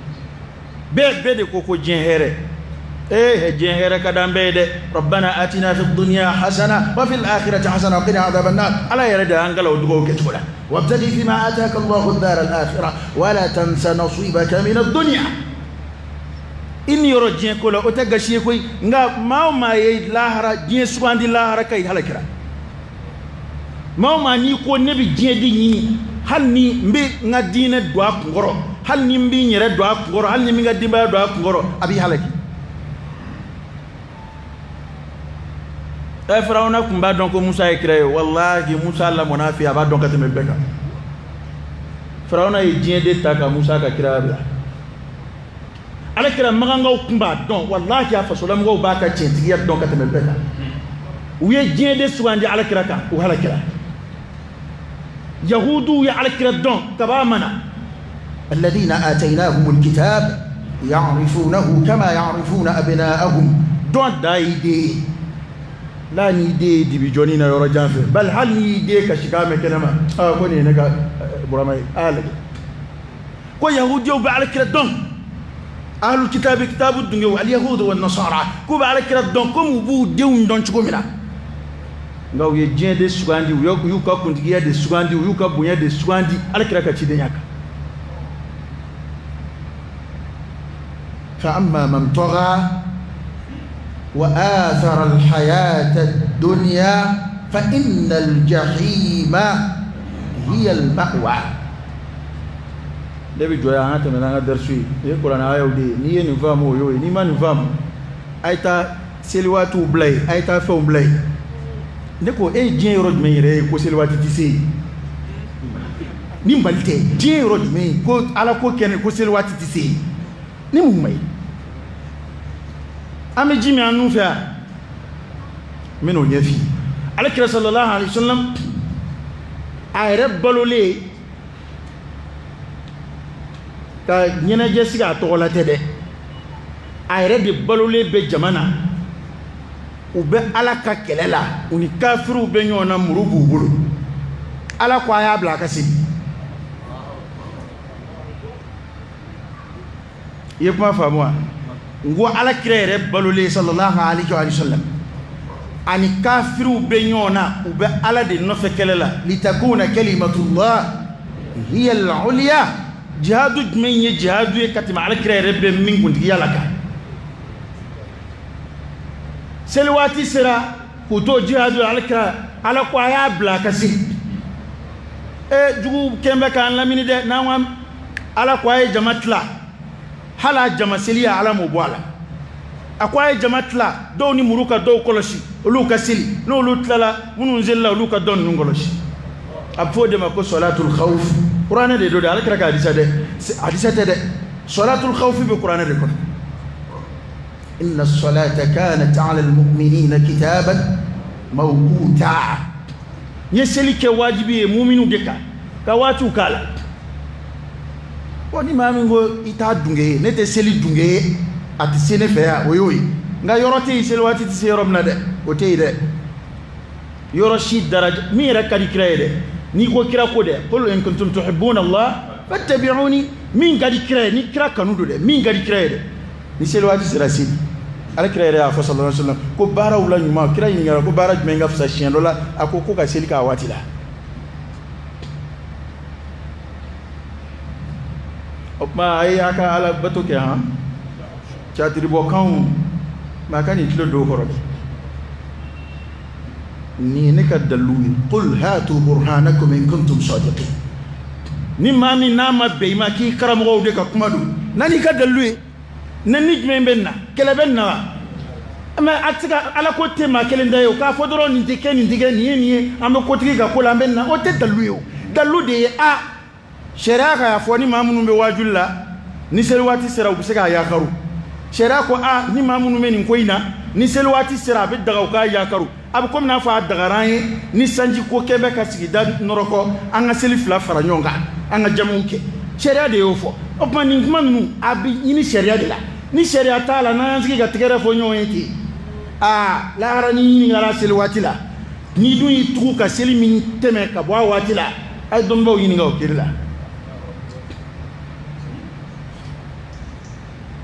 Bɛɛ de ko ko diɲɛ hɛrɛ. Diɲɛ hɛrɛ ka d'an bɛɛ ye dɛ. Rabbana atina fid dunya hasana wa fil akhirati hasana wa qina adhaban nar. Ala yɛrɛ de y'an kalan o dugawu kɛcogo la. Wabtaghi fima ataka Allahu ad-dar al-akhirah wa la tansa nasibaka min ad-dunya. I ni yɔrɔ diɲɛ ko la, o tɛ gasi ye koyi, nka maa o maa ye lahara diɲɛ sugandi, lahara ka i halakira. Maa o maa n'i ko ne bɛ diɲɛ de ɲini, hali ni n bɛ n ka diinɛ don a kunkɔrɔ, hali ni n bɛ n yɛrɛ don a kunkɔrɔ, hali ni n bɛ n ka denbaya don a kunkɔrɔ, a b'i halaki. Ɛ Firawuna tun b'a dɔn ko Musa ye kira ye, walahi Musa lamɔna a fɛ yen, a b'a dɔn ka tɛmɛ bɛɛ kan. Firawuna ye diɲɛ de ta ka Musa ka kiraya bila. Ala kira magangaw tun b'a dɔn, walahi a fasolamɔgɔw b'a ka tiɲɛtigiya dɔn ka tɛmɛ bɛɛ kan. U ye diɲɛ de sugandi ala kira kan, u halakira. Yahudiw ye ala kira dɔn kab'a ma na. الذين آتيناهم الكتاب يعرفونه كما يعرفون أبناءهم. Dɔn da y'i den ye, n'a n'i den ye dibi jɔni na yɔrɔ jan fɛ, bali hali n'i den kasi k'a mɛn kɛnɛ ma, aa ko nin ye ne ka Burama ye, a y'a lajɛ. Ko yahudiw bɛ ala kira dɔn, ahlul kitabi kitabu dungew al-yahudu wa nasara, k'u bɛ ala kira dɔn komi u b'u denw dɔn cogo min na. Nka u ye diɲɛ de sugandi, u y'u ka kuntigiya de sugandi, u y'u ka bonya de sugandi ala kira ka cidenya kan. فأما من طغى وآثر الحياة الدنيا فإن الجحيم هي المأوى. Ne bɛ jɔ yan, an ka tɛmɛ n'an ka darisu ye. Nin ye kuranɛ ayaw de ye, n'i ye nin faamu o y'o ye, n'i ma nin faamu a ye taa seli waatiw bila yen, a ye taa fɛnw bila yen. Ne ko e ye diɲɛ yɔrɔ jumɛn yɛrɛ ye ko seli waati tɛ se yen? Ni Mali tɛ, diɲɛ yɔrɔ jumɛn ye ko ala ko kɛnɛ ko seli waati tɛ se yen? Ni mun ma ye? An bɛ ji min an nun fɛ yan, n bɛ n'o ɲɛf'i ye. Ala kira sallallahu alayhi wa sallam a yɛrɛ balolen ka ɲɛnajɛ sigi a tɔgɔ la tɛ dɛ, a yɛrɛ de balolen bɛ jama na, u bɛ ala ka kɛlɛ la, u ni kafiriw bɛ ɲɔgɔn na, muru b'u bolo. Ala ko a y'a bila a ka seli. I ye kuma faamu wa? N ko ala kira yɛrɛ balolen sallallahu alayhi wa sallam ani kafiriw bɛ ɲɔgɔn na, u bɛ ala de nɔfɛ kɛlɛ la. litakuna kalimatullah hiya al-ulya. Jihadu jumɛn ye jihadu ye ka tɛmɛ ala kira yɛrɛ bɛ min kuntigiya la kan? Seli waati sera k'u to jihadu la, ala kira ala ko a y'a bila a ka seli. E jugu kɛn bɛ k'an lamini dɛ, n'an ko ala ko a ye jama tila, hali a jama seli ya ala m'o bɔ a la. A ko a ye jama tila, dɔw ni muru ka dɔw kɔlɔsi, olu ka seli, n'olu tilala minnu selila olu ka dɔ ninnu kɔlɔsi. A bɛ fɔ o de ma ko sɔlatul khawf. Kuranɛ de don dɛ, ala kira ka hadisa dɛ, hadisa tɛ dɛ, sɔlatul khawf bɛ kuranɛ de kɔnɔ. إن الصلاة كانت على المؤمنين كتابا موقوتا. N ye seli kɛ wajibi ye muminu de kan, ka waatiw k'a la. Bon, ni maa min ko i t'a dunge ye, ne tɛ seli dunge ye, a tɛ se ne fɛ yan, o y'o ye. Nka yɔrɔ tɛ yen seli waati tɛ se yɔrɔ min na dɛ, o tɛ yen dɛ. Yɔrɔ si daraja min yɛrɛ ka di kira ye dɛ, n'i ko kira ko dɛ, qul in kuntum tuhibbuna Allah fattabi'uni, min ka di kira ye, ni kira kanu don dɛ, min ka di kira ye dɛ, ni seli waati sera seli. Ala kira yɛrɛ y'a fɔ sallallahu alaihi wasallam ko baaraw la ɲuman, kira ɲininkara ko baara jumɛn ka fisa siɲɛ dɔ la, a ko ko ka seli k'a waati la. O tuma a ye a ka ala bato kɛ han, catiribɔkanw maa ka nin tulo don o kɔrɔ dɛ. Nin ye ne ka dalilu ye. Qul hatu burhanakum in kuntum sadiqin. Ni maa min n'a ma bɛn i ma k'i karamɔgɔw de ka kuma don, na n'i ka dalilu ye, na ni jumɛn bɛ na, kɛlɛ bɛ na wa? Mais a tɛ se ka ala ko tɛ maa kelen ta ye o, k'a fɔ dɔrɔn nin tɛ kɛ, nin tɛ kɛ, nin ye nin ye, an bɛ kotigi ka ko la, an bɛ na, o tɛ dalilu ye o. Dalilu de ye a sariya ka y'a fɔ ni maa minnu bɛ waajuli la, ni seli waati sera u bɛ se k'a yakaru. Sariya ko a ni maa minnu bɛ nin ko in na, ni seli waati sera a bɛ daga u k'a yakaru. A bɛ komi n'a fɔ a dagara an ye ni sanji ko kɛ bɛ ka sigida nɔrɔkɔ, an ka seli fila fara ɲɔgɔn kan, an ka jamuw kɛ. Sariya de y'o fɔ. O tuma nin kuma ninnu a bɛ ɲini sariya de la. Ni sariya t'a la, n'an y'an sigi ka tɛgɛrɛ fɔ ɲɔgɔn ye ten, aa lahara ni ɲininkara seli waati la, n'i dun y'i tugu ka seli min tɛmɛ ka bɔ a waati la, a ye dɔnnibaw ɲininka o kiri la.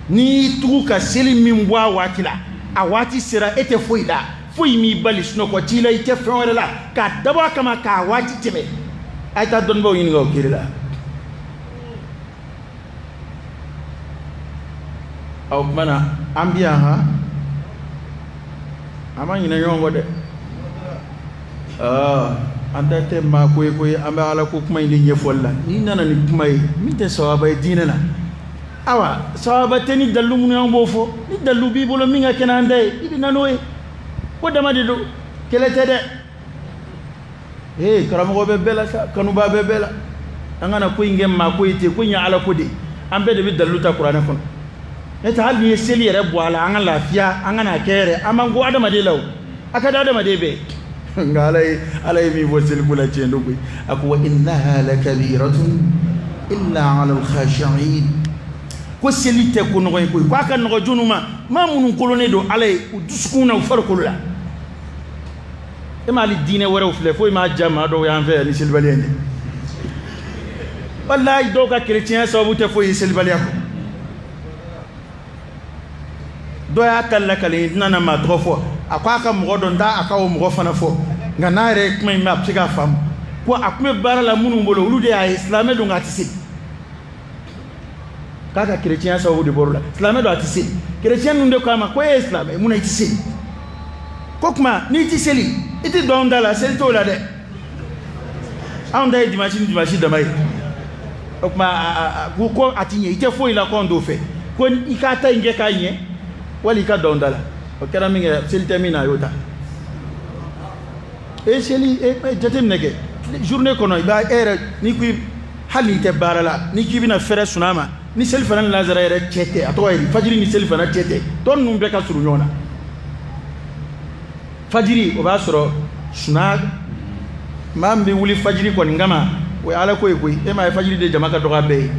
N'i y'i tugu ka seli min bɔ a waati la, a waati sera e tɛ foyi la, foyi m'i bali, sunɔgɔ t'i la, i tɛ fɛn wɛrɛ la, k'a dabɔ a kama k'a waati tɛmɛ, a ye taa dɔnnibaw ɲininka o kiri la. O tuma na an bi yan han, an ma ɲinɛ ɲɔgɔn kɔ dɛ. An ta tɛ maa ko ye koyi, an bɛ Ala ko kuma in de ɲɛfɔli la. N'i nana ni kuma ye min tɛ sawaba ye diinɛ na, awa sawaba tɛ ni dalilu minnu y'an b'o fɔ. Ni dalilu b'i bolo min ka kɛnɛ an ta ye, i bɛ na n'o ye. Ko dama de don, kɛlɛ tɛ dɛ. Ee, karamɔgɔ bɛ bɛɛ la sa, kanubaa bɛ bɛɛ la. An kana ko in kɛ maa ko ye ten, ko in ye Ala ko de ye. An bɛɛ de bɛ dalilu ta kuranɛ kɔnɔ. N'o tɛ hali n'i ye seli yɛrɛ bɔ a la, an ka lafiya, an kana kɛ yɛrɛ, an b'an ko adamaden la o, a ka di adamaden bɛɛ ye. Nka Ala ye min fɔ seliko la, tiɲɛ don koyi. A ko wa innaha lakabiratun illa ala alkhashi'in. Ko seli tɛ ko nɔgɔ ye koyi, k'a ka nɔgɔ jɔnw ma, maa minnu kolonnen don Ala ye u dusukun na, u farikolo la. E ma hali diinɛ wɛrɛw filɛ, foyi m'a diya maa dɔw y'an fɛ yan ni selibaliya in tɛ. Walayi, dɔw ka kerecɛnya sababu tɛ foyi ye selibaliya kɔ. Dɔ y'a ta lakale, n tɛna na maa tɔgɔ fɔ, a ko a ka mɔgɔ dɔ, n t'a a ka o mɔgɔ fana fɔ, nka n'a yɛrɛ ye kuma in mɛn, a bɛ se k'a faamu. Ko a tun bɛ baara la minnu bolo, olu de y'a ye silamɛ don, nka a tɛ se. K'a ka kerecɛnya sababu de bɔr'o la. Silamɛ don, a tɛ seli. Kerecɛn ninnu de ko a ma ko e ye silamɛ ye, mun na i tɛ seli? Ko tuma n'i tɛ seli, i tɛ don anw da la, seli t'o la dɛ. Anw ta ye dimanche ni dimanche dama ye. O tuma ko a ti ɲɛ, i tɛ foyi la ko anw t'o fɛ, ko i k'a ta in kɛ k'a ɲɛ, wali i ka don anw da la. O kɛra min kɛ, seli tɛ min na, a y'o ta. E seli, e jateminɛ kɛ journée kɔnɔ, i b'a e yɛrɛ n'i ko hali n'i tɛ baara la, n'i k'i bɛna fɛrɛ suna ma, ni seli fana ni lazara yɛrɛ cɛ tɛ, a tɔgɔ ye fajiri ni seli fana cɛ tɛ, tɔ ninnu bɛɛ ka surun ɲɔgɔn na. Fajiri, o b'a sɔrɔ suna, maa min bɛ wuli fajiri kɔni kama, o ye Ala ko ye koyi. E m'a ye fajiri de jama ka dɔgɔ a bɛɛ ye,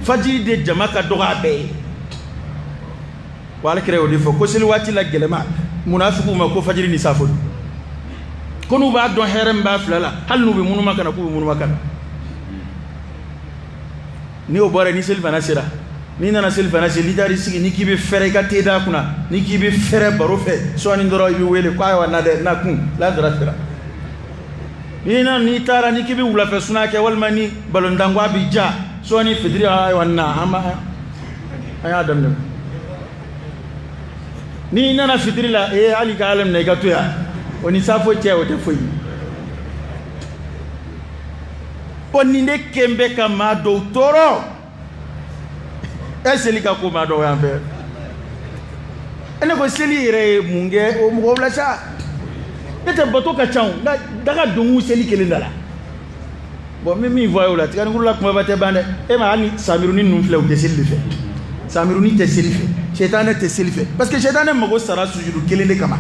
fajiri de jama ka dɔgɔ a bɛɛ ye. Wa Ala kira y'o de fɔ ko seli waati la gɛlɛma munafigiw ma ko fajiri ni safo don, ko n'u b'a dɔn hɛrɛ min b'a fila la, hali n'u bɛ munuma ka na, k'u bɛ munuma ka na. Ni o bɔra, ni seli fana sera, n'i nana seli fana seli, n'i taar'i sigi, n'i k'i bɛ fɛrɛ i ka te da kunna, n'i k'i bɛ fɛrɛ baro fɛ sɔɔni dɔrɔn, i bɛ wele ko ayiwa na dɛ, na kun, lazara sera. N'i nana, n'i taara, n'i k'i bɛ wulafɛ suna kɛ, walima ni balontan ko a b'i ja, sɔɔni fitiri, ayiwa na, an b'a an y'a daminɛ. N'i nana fitiri la, ee, hali ka Ala minɛ i ka to yan, o ni safo cɛ, o tɛ foyi. Ko nin de kɛn bɛ ka maa dɔw tɔɔrɔ. E seli ka ko maa dɔw y'an fɛ. E ne ko seli yɛrɛ ye mun kɛ o mɔgɔw la sa? Ne tɛ bato ka ca o, nka daga donkun seli kelen da la. Bon, n bɛ min fɔ a ye o la, tiganikuru la kumaba tɛ ban dɛ. E ma hali samiruni ninnu filɛ, u tɛ seli de fɛ. Samiruni tɛ seli fɛ, sɛtanɛ tɛ seli fɛ, parce que sɛtanɛ mago sara sujudu kelen de kama,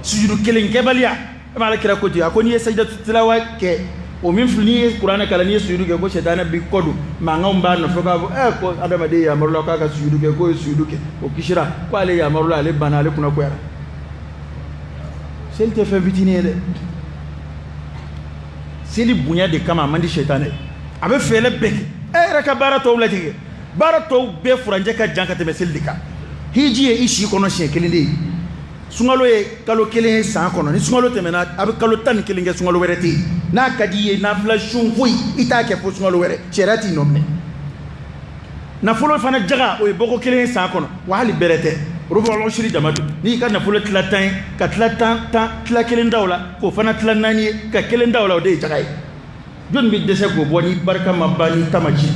sujudu kelen kɛbaliya. E ma Ala kira ko ten, a ko n'i ye sajidatu tilawa kɛ, o min filɛ, n'i ye kuranɛ kalan, n'i ye sujudu kɛ, ko sɛtanɛ b'i kɔ don, mankanw b'a nɔfɛ k'a fɔ ko adamaden yamaru la k'a ka sujudu kɛ, k'o ye sujudu kɛ, o kisira, ko ale yamaru la, ale banna, ale kunna goyara. Seli tɛ fɛn fitinin ye dɛ. Seli bonya de kama a man di sɛtanɛ ye, a bɛ fɛɛrɛ bɛɛ kɛ. E yɛrɛ ka baara tɔw lajɛ, baara tɔw bɛɛ furancɛ ka jan ka tɛmɛ seli de kan. Hiji ye i si kɔnɔ siɲɛ kelen de ye. Sunkalo ye kalo kelen ye san kɔnɔ. Ni sunkalo tɛmɛna, a bɛ kalo 11 kɛ, sunkalo wɛrɛ tɛ yen. N'a ka di i ye, nafila sun foyi i t'a kɛ fo sunkalo wɛrɛ, sariya t'i nɔ minɛ. Nafolo fana jaga, o ye bɔko kelen ye san kɔnɔ, wa hali bɛrɛ tɛ, rubu usiri dama don. N'i ka nafolo tila 10 ye, ka tila 10 10, tila kelen da o la, k'o fana tila 4 ye, ka kelen da o la, o de ye jaga ye. Jɔnni bɛ dɛsɛ k'o bɔ ni barika ma ban, ni ta ma ci?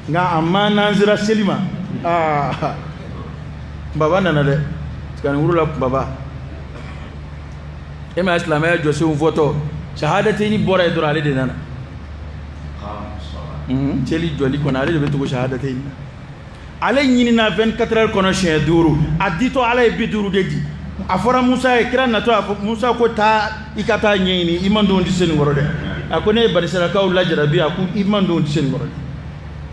Nka a ma n'an sera seli ma, aa, kunbaba nana dɛ, tiganikuru la kunbaba. E ma silamɛya jɔsenw fɔtɔ, sahadateni bɔra yen dɔrɔn, ale de nana. Seli jɔli kɔnɔ, ale de bɛ tugu sahadateni na. Ale ɲinina 24 heures kɔnɔ siɲɛ 5, a ditɔ Ala ye 50 de di. A fɔra Musa ye, kira natɔ, a fɔ Musa ko taa i ka taa ɲɛɲini, i man denw tɛ se nin kɔrɔ dɛ. A ko ne ye banisirakaw lajarabi, a ko i man denw tɛ se nin kɔrɔ dɛ.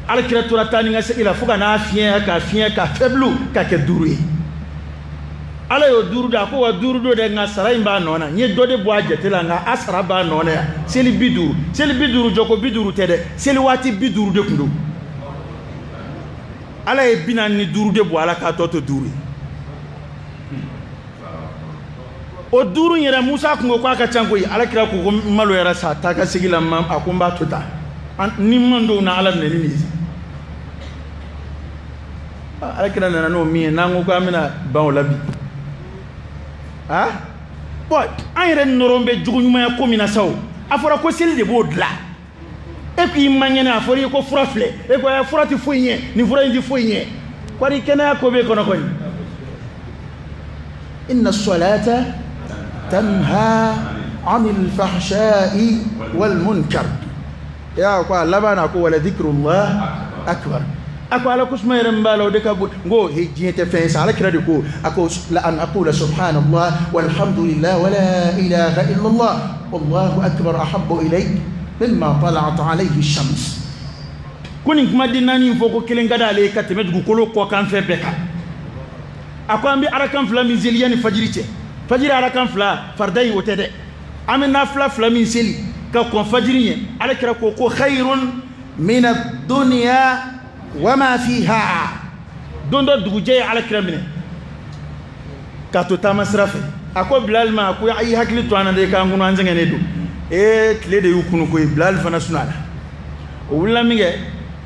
Ala kira tora taa ni ka segin la fo ka n'a fiɲɛ, ka fiɲɛ, ka faible, ka kɛ 5 ye. Ala y'o 5 di, a ko wa 5 don dɛ, nka sara in b'a nɔ na. N ye dɔ de bɔ a jate la, nka a sara b'a nɔ na yan. Seli 50, seli 50, jɔko 50 tɛ dɛ, seli waati 50 de tun don. Ala ye 45 de bɔ a la k'a tɔ to 5 ye. O 5 in yɛrɛ, Musa kun ko k'a ka ca koyi. Ala kira ko ko n maloyara sa, taa ka segin la, a ko n b'a to tan, ni n man donw na Ala minɛ ni nin ye. Ala kira nana n'o min ye, n'an ko k'an bɛna ban o la bi, a Bon, an yɛrɛ nɔrɔ bɛ jogo ɲumanya ko min na sa, o a fɔra ko seli de b'o dilan. E k'i man kɛnɛ, a fɔra i ye ko fura filɛ, e ko ɛ fura tɛ foyi ɲɛ, nin fura in tɛ foyi ɲɛ, kɔri kɛnɛya ko b'e kɔnɔ kɔni. Inna as-salata tanha 'anil fahsha'i wal munkar. Ya ko a laban na ko wala dhikrullah akbar. A ko ala kusuma yɛrɛ min b'a la, o de ka bon. N ko he, diɲɛ tɛ fɛn ye sa. Ala kira de ko, a ko la an aqula subhanallah walhamdulillah wala ilaha illallah wallahu akbar ahabbu ilayk mimma tala'at alayhi shams. Ko nin kumaden naani in fɔ ko kelen ka d'ale ye ka tɛmɛ dugukolo kɔkan fɛn bɛɛ kan. A ko an bɛ arakan fila min seli yanni fajiri cɛ, fajiri arakan fila farida in, o tɛ dɛ, an bɛ nafila fila min seli ka kɔn fajiri ɲɛ, ala kira ko ko khayrun min ad-dunya wa ma fiha. Don dɔ dugujɛ ye ala kira minɛ k'a to taama sira fɛ. A ko Bilal ma, a ko a y'i hakili to an na dɛ, k'an kunu, an sɛgɛnnen don. Ee, tile de y'u kunu koyi. Bilal fana sunaa la. O wulila min kɛ,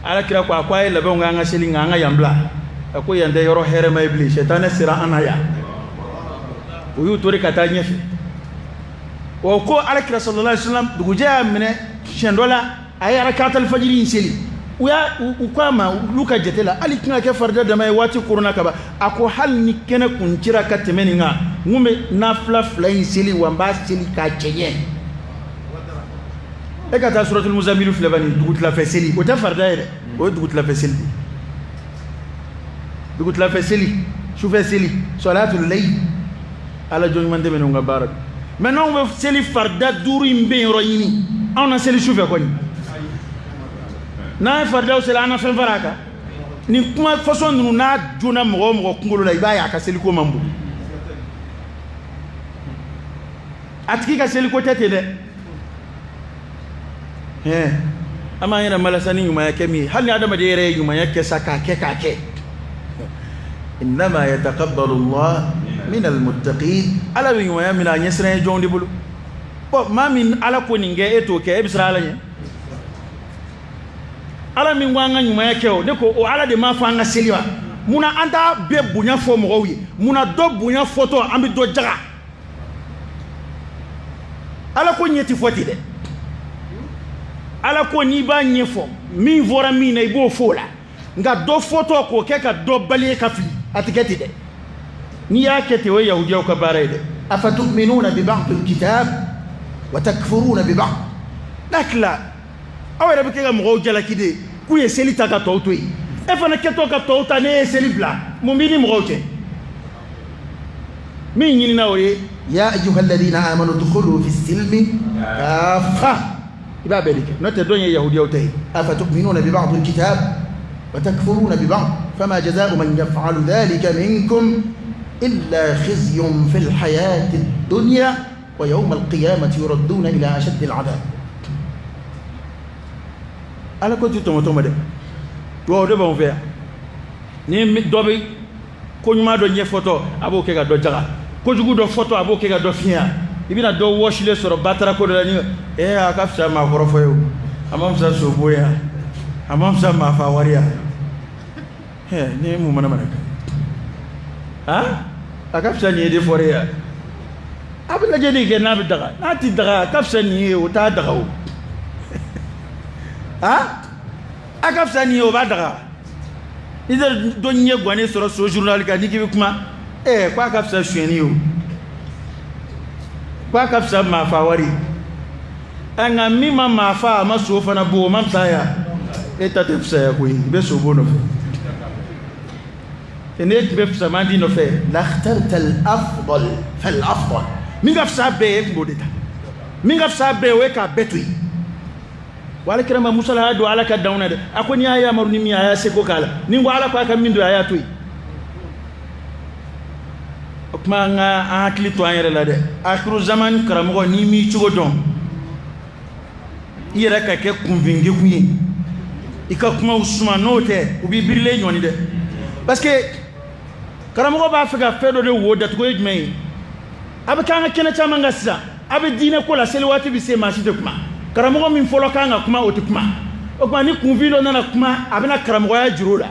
ala kira ko, a ko a ye labɛnw kɛ, an ka seli, nka an ka yan bila. A ko yan tɛ yɔrɔ hɛrɛma ye bilen, sɛtanɛ sera an na yan. O y'u to de ka taa ɲɛfɛ. O ko ala kira sallallahu alaihi wasallam, dugujɛ y'a minɛ siɲɛ dɔ la, a ye arakatal fajiri in seli. U y'a u ko a ma, olu ka jate la, hali tɛna kɛ farida dama ye waati koronna ka ban. A ko hali ni kɛnɛ kun cira ka tɛmɛ nin kan, n kun bɛ nafila fila in seli, wa n b'a seli k'a cɛ ɲɛ. E ka taa suratul muzamil filɛ bani, dugutilafɛ seli, o tɛ farida ye dɛ, o ye dugutilafɛ seli de, dugutilafɛ seli, sufɛ seli, salatul layl. Ala jɔn ɲuman tɛmɛnenw ka baara don. Mais n'anw bɛ seli farida duuru in bɛ yɔrɔ ɲini, anw na seli sufɛ kɔni, n'an ye faridaw seli, an na fɛn fara a kan. Nin kuma façon ninnu n'a donna mɔgɔ o mɔgɔ kunkolo la, i b'a ye a ka seliko man bon. A tigi ka seliko tɛ ten dɛ. Hɛn, an b'an yɛrɛ malasa ni ɲumanya kɛ min ye, hali ni adamaden yɛrɛ ye ɲumanya kɛ sa, k'a kɛ k'a kɛ, innama yataqabbalu Allah min almuttaqin. Ala bɛ ɲumanya min na, a ɲɛsiran ye jɔnw de bolo. Bon, maa min ala ko nin kɛ, e t'o kɛ, e bɛ siran ala ɲɛ? Ala min ko an ka ɲumanya kɛ, o ne ko o ala de m'a fɔ an ka seli wa? Munna an t'a bɛɛ bonya fɔ mɔgɔw ye? Munna dɔ bonya fɔtɔ, an bɛ dɔ jaga? Ala ko ɲɛ ti fɔ ten dɛ. Ala ko n'i b'a ɲɛfɔ, min fɔra min na, i b'o fɔ o la. Nka dɔ fɔtɔ k'o kɛ ka dɔ bali ye ka fili, a tɛ kɛ ten dɛ. N'i y'a kɛ ten, o ye yahudiyaw ka baara ye dɛ. Afatu'minuna bi ba'd alkitab wa takfuruna bi ba'd. N'a tila, aw yɛrɛ bɛ kɛ ka mɔgɔw jalaki de k'u ye seli ta ka tɔw to yen. E fana kɛtɔ ka tɔw ta, ne ye seli bila, mun b'i ni mɔgɔw cɛ? Min ɲinina, o ye ya ayyuha alladhina amanu udkhulu fi silmi kaffa. I b'a bɛɛ de kɛ, n'o tɛ dɔn ye yahudiyaw ta ye. Afatu'minuna bi ba'd alkitab wa takfuruna bi ba'd fama jaza'u man yaf'alu dhalika minkum illa khizyun fil hayati ad-dunya wa yawma al-qiyamati yuradduna ila ashaddi al-'adab. Ala ko ti tɔmɔ tɔmɔ dɛ. Wa o de b'anw fɛ yan, ni dɔ bɛ ko ɲuman dɔ ɲɛfɔtɔ, a b'o kɛ ka dɔ jaga, kojugu dɔ fɔtɔ, a b'o kɛ ka dɔ fiɲɛ. I bɛna dɔ wɔsilen sɔrɔ batara ko dɔ la, ni ee a ka fisa maakɔrɔ fɔ ye, o a ma fisa sobo ye, a ma fisa maafa wari ya. Hɛ, ni mun mana mana kɛ, han, a ka fisa nin ye de fɔra ye. A bɛ lajɛ de kɛ n'a bɛ daga, n'a ti daga, a ka fisa nin ye, o t'a daga o. Han, a ka fisa nin ye, o b'a daga. N'i tɛ dɔ ɲɛ guwanen sɔrɔ so journal kan, n'i k'i bɛ kuma, ɛɛ, k'a ka fisa sonyɛni ye o, k'a ka fisa maafa wari. Ɛ, nka min ma maa fa, a ma so fana bon, o ma fisaya. E ta tɛ fisaya koyi, i bɛ so bon nɔfɛ. Ne tun bɛ fisaman di nɔfɛ. Lakhtarta al-afdal fal-afdal. Min ka fisa bɛɛ ye, e tun b'o de ta. Min ka fisa bɛɛ ye, o ye k'a bɛɛ to yen. Wa ala kira ma musala don ala ka danw na dɛ. A ko n'i y'a yamaru ni min ye, a y'a seko k'a la. Ni n ko ala ko a ka min to yen, a y'a to yen. O tuma, an ka an hakili to an yɛrɛ la dɛ. Akiru zaman karamɔgɔ, n'i m'i cogo dɔn, i yɛrɛ ka kɛ kunfingekun ye, i ka kumaw suma, n'o tɛ u b'i birilen ɲɔni dɛ. Parce que karamɔgɔ b'a fɛ ka fɛn dɔ de wo datugu. Ye jumɛn ye? A bɛ k'an ka kɛnɛ caman kan sisan, a bɛ diinɛ ko la, seli waati bɛ se, maa si tɛ kuma. Karamɔgɔ min fɔlɔ kan ka kuma, o tɛ kuma. O tuma, ni kunfin dɔ nana kuma, a bɛna karamɔgɔya juru la.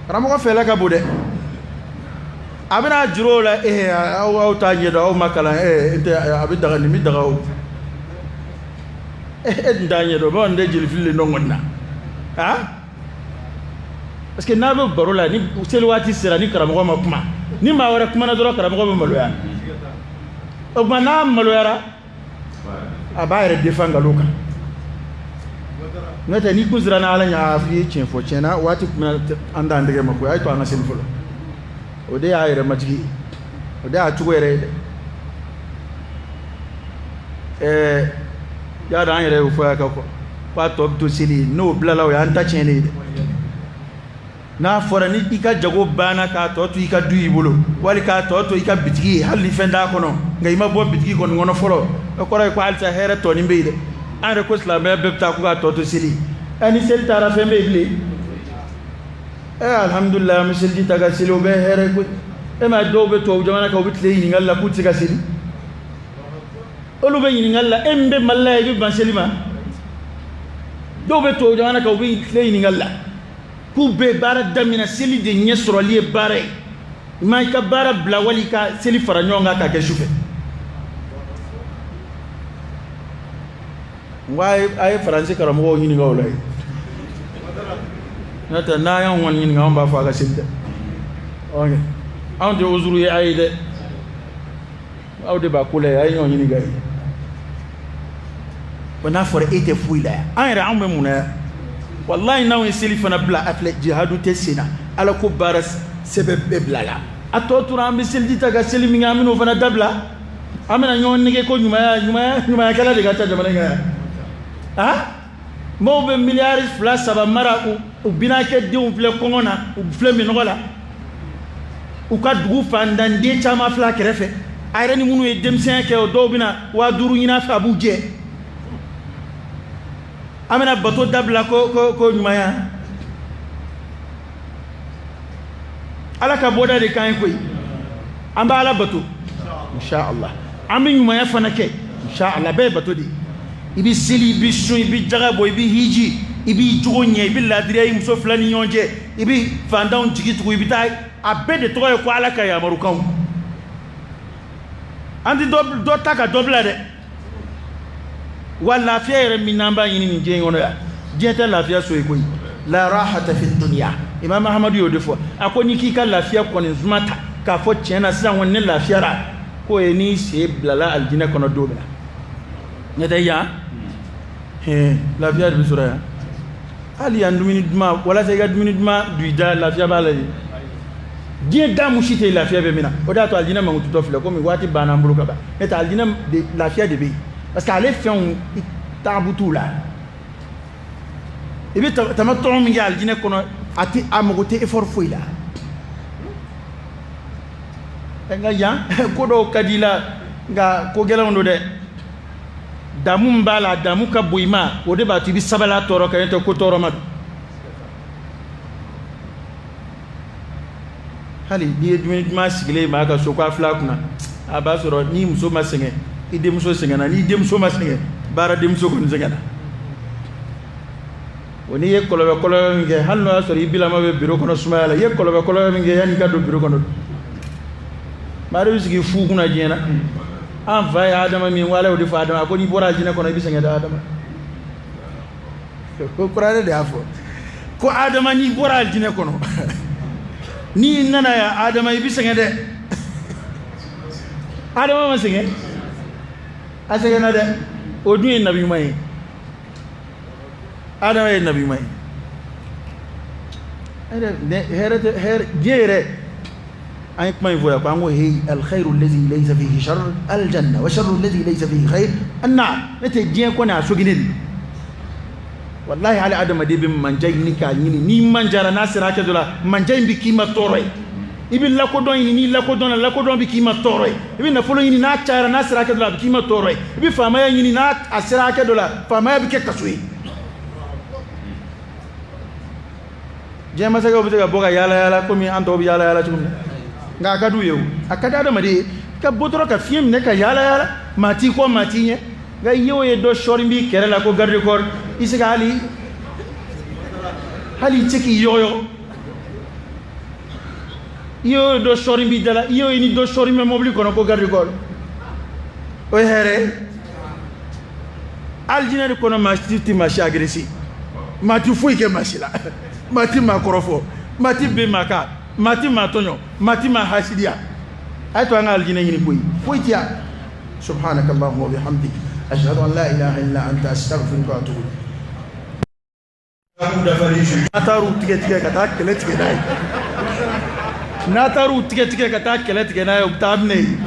Karamɔgɔ fɛla ka bon dɛ. A bɛna juru o la aw t'a ɲɛdɔn aw ma kalan tɛ a bɛ daga nin bɛ daga o e tun t'a ɲɛdɔn bamananw tɛ jeli fili le nɔ kɔni na ah parce que n'a bɛ baro la ni seli waati sera ni karamɔgɔ ma kuma ni maa wɛrɛ kumana dɔrɔn karamɔgɔ bɛ maloya o tuma n'a maloyara a b'a yɛrɛ défend nkalon kan n'o tɛ n'i kun siranna Ala ɲɛ a f'i ye tiɲɛ fɔ tiɲɛ na waati kun an t'an tɛgɛ ma koyi a ye to an ka seli fɔlɔ o de y'a yɛrɛ majigi ye o de y'a cogo yɛrɛ ye dɛ y'a dɔn an yɛrɛ y'o fɔ yan ka kɔrɔ k'a tɔ bɛ to seli ye n'o bilala o y'an ta tiɲɛnen ye dɛ n'a fɔra ni i ka jago banna k'a tɔ to i ka du i bolo wali k'a tɔ to i ka bitigi ye hali ni fɛn t'a kɔnɔ nka i ma bɔ bitigi kɔni kɔnɔ fɔlɔ o kɔrɔ ye ko halisa hɛrɛ tɔnin bɛ yen dɛ an yɛrɛ ko silamɛya bɛɛ bɛ taa ko k'a tɔ to seli ni seli taara fɛn bɛ yen bilen alhamdulilayi an bɛ seliji ta ka seli o bɛ hɛrɛ koyi e ma dɔw bɛ tubabu jamana kan u bɛ tile ɲininkali la k'u tɛ se ka seli olu bɛ ɲininkali la e min bɛ Mali la yan i bɛ ban seli ma dɔw bɛ tubabu jamana kan u bɛ tile ɲininkali la k'u bɛ baara daminɛ seli de ɲɛ sɔrɔli ye baara ye i ma i ka baara bila wali i ka seli fara ɲɔgɔn kan k'a kɛ sufɛ n ko a ye faransi karamɔgɔw ɲininka o la yen n'o tɛ n'a y'anw kɔni ɲininka anw b'a fɔ a ka seli dɛ ok anw tɛ uzuru ye a ye dɛ aw de b'a ko la yen a ye ɲɔgɔn ɲininka yen wa n'a fɔra e tɛ foyi la yan an yɛrɛ anw bɛ mun na yan walayi n'anw ye seli fana bila a filɛ jihadu tɛ sen na ala ko baara sɛbɛn bɛɛ bila la a tɔ tora an bɛ seliji ta ka seli min kɛ an bɛn'o fana dabila an bɛna ɲɔgɔn nege ko ɲumanya ɲumanya ɲumanyakɛla de ka ca jamana in kan yan ah mɔgɔw bɛ miliyari 2 3 mara u binakɛ denw filɛ kɔngɔ na u filɛ minɔgɔ la u ka dugu fantanden caman filɛ a kɛrɛfɛ a yɛrɛ ni minnu ye denmisɛnya kɛ o dɔw bɛna 5000 ɲini a fɛ a b'u jɛ an bɛna bato dabila ko ko ko ɲumanya ala ka bɔda de k'an ye koyi an bɛ ala bato inshallah an bɛ ɲumanya fana kɛ inshallah bɛɛ ye bato de ye i bɛ seli i bɛ sun i bɛ jaga bɔ i bɛ hiji i b'i jogo ɲɛ i bɛ laadiriya i muso fila ni ɲɔgɔn cɛ i bɛ fantanw jigi tugu i bɛ taa a bɛɛ de tɔgɔ ye ko ala ka yamarukanw an tɛ dɔ ta ka dɔ bila dɛ wa lafiya yɛrɛ min n'an b'a ɲini nin diɲɛ in kɔnɔ yan diɲɛ tɛ lafiya so ye koyi la rahata fi dunya imam ahamadu y'o de fɔ a ko n'i k'i ka lafiya kɔni zuma ta k'a fɔ tiɲɛ na sisan kɔni ne lafiyara k'o ye n'i sen bilala alijinɛ kɔnɔ don min na n'o tɛ yan lafiya de bɛ sɔrɔ yan hali yan dumuni duman walasa i ka dumuni duman don i da lafiya b'a la de diɲɛ da mun si tɛ lafiya bɛ min na o de y'a to alijinɛ mankututɔ filɛ komi waati banna an bolo ka ban n'o tɛ alijinɛ de lafiya de bɛ yen parce que ale fɛnw taabu t'u la i bɛ tamatɔn min kɛ alijinɛ kɔnɔ a tɛ a mago tɛ effort foyi la nka yan ko dɔw ka di i la nka ko gɛlɛnw don dɛ damu min b'a la damu ka bon i ma o de b'a to i bɛ sabali a tɔɔrɔ kan n'o tɛ ko tɔɔrɔ ma don hali n'i ye dumuni duman sigilen ye maa ka so k'a filɛ a kunna a b'a sɔrɔ n'i muso ma sɛgɛn i denmuso sɛgɛnna n'i denmuso ma sɛgɛn baara denmuso kɔni sɛgɛnna o n'i ye kɔlɔbɛ kɔlɔbɛ min kɛ hali n'o y'a sɔrɔ i bilama bɛ biro kɔnɔ sumaya la i ye kɔlɔbɛ kɔlɔbɛ min kɛ yanni i ka don biro kɔnɔ maa de bɛ sigi fu kunna diɲɛ na an fa ye adama min ko ala y'o de fɔ adama ko n'i bɔra alijinɛ kɔnɔ i bɛ sɛgɛn dɛ adama ko kuranɛ de y'a fɔ ko adama n'i bɔra alijinɛ kɔnɔ n'i nana yan adama i bɛ sɛgɛn dɛ adama ma sɛgɛn a sɛgɛnna dɛ o dun ye nabi ɲuman ye adama ye nabi ɲuman ye hɛrɛ tɛ hɛrɛ diɲɛ yɛrɛ an ye kuma in fɔ yan ko an ko hey alkhairu allazi laysa fihi sharr aljanna wa sharru allazi laysa fihi khair annar ne tɛ diɲɛ kɔni a soginen de wallahi hali adamaden bɛ manja ɲini k'a ɲini n'i manjara n'a sera hakɛ dɔ la manja in bɛ k'i ma tɔɔrɔ ye i bɛ lakodɔn ɲini n'i lakodɔnna lakodɔn bɛ k'i ma tɔɔrɔ ye i bɛ nafolo ɲini n'a cayara n'a sera hakɛ dɔ la a bɛ k'i ma tɔɔrɔ ye i bɛ faamaya ɲini n'a a sera hakɛ dɔ la faamaya bɛ kɛ kaso ye diɲɛ masakɛw bɛ se ka bɔ ka yaala yaala komi an tɔw bɛ yaala yaala cogo min na nka a ka d'u ye o a ka di adamaden ye ka bɔ dɔrɔn ka fiɲɛ minɛ ka yaala yaala maa t'i kɔ maa t'i ɲɛ nka i ye o ye dɔ sɔɔri b'i kɛrɛ la ko garde corps i se ka hali i tɛ k'i yɔgɔyɔgɔ I y'o dɔ sɔɔri b'i da la, i y'o ni dɔ sɔɔri bɛ mobili kɔnɔ ko garde corps, o ye hɛrɛ ye. Alijinɛ de kɔnɔ, maa si tɛ maa si agressé, maa ti foyi kɛ maa si la, maa ti maa kɔrɔfɔ, maa ti ben maa kan, maa ti maa tɔɲɔ, maa ti maa hasidiya. A ye to an ka alijinɛ ɲini koyi, foyi ti yan. Subhanaka allahumma wa bihamdik, ashhadu an la ilaha illa anta, astaghfiruka wa atubu ilayk. N'a taar'u tigɛ tigɛ ka taa kɛlɛ tigɛ n'a ye, n'a taar'u tigɛ tigɛ ka taa kɛlɛ tigɛ n'a ye, u bɛ taa minɛ yen.